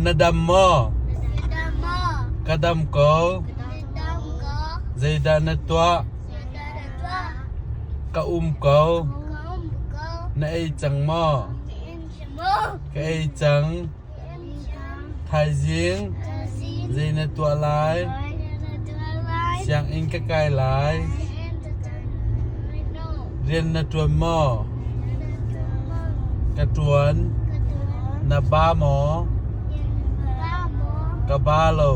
Na dam maw? Ka dam ko. Zeidah na tuah? Ka um ko. Na ei cang maw? Ka ei cang. Thaizing zei na tuah lai? Sianginn ka kai lai. Rian na ṭuan maw? Ka ṭuan. Na ba maw? Ka ba lo.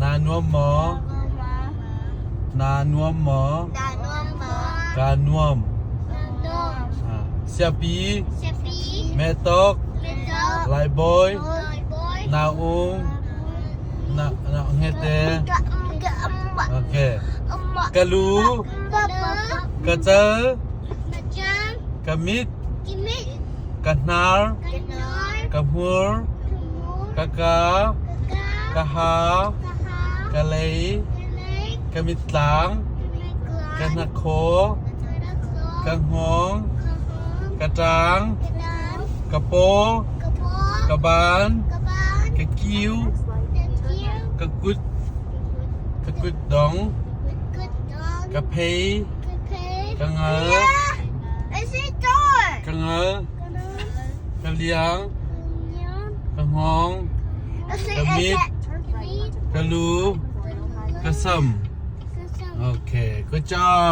Naa nuam maw? Naa nuam maw? Kaa nuam. Siapi, Metok, Laibawi, Naung, na na ngete. Okay. Ka lu, ka cal, ka mit, ka hnar, ka hmur, ka ka, ka ha, ka lei, ka mittlang, ka hnakhaw, ka hngawng, ka ṭang, ka paw, ka ban, ka kiu, ka kut, ka kutdong, ka phei, ka ngal, ka ngal, ka liang, ka hngawng, ka mit, ka lu, ka sam. Okay, good job.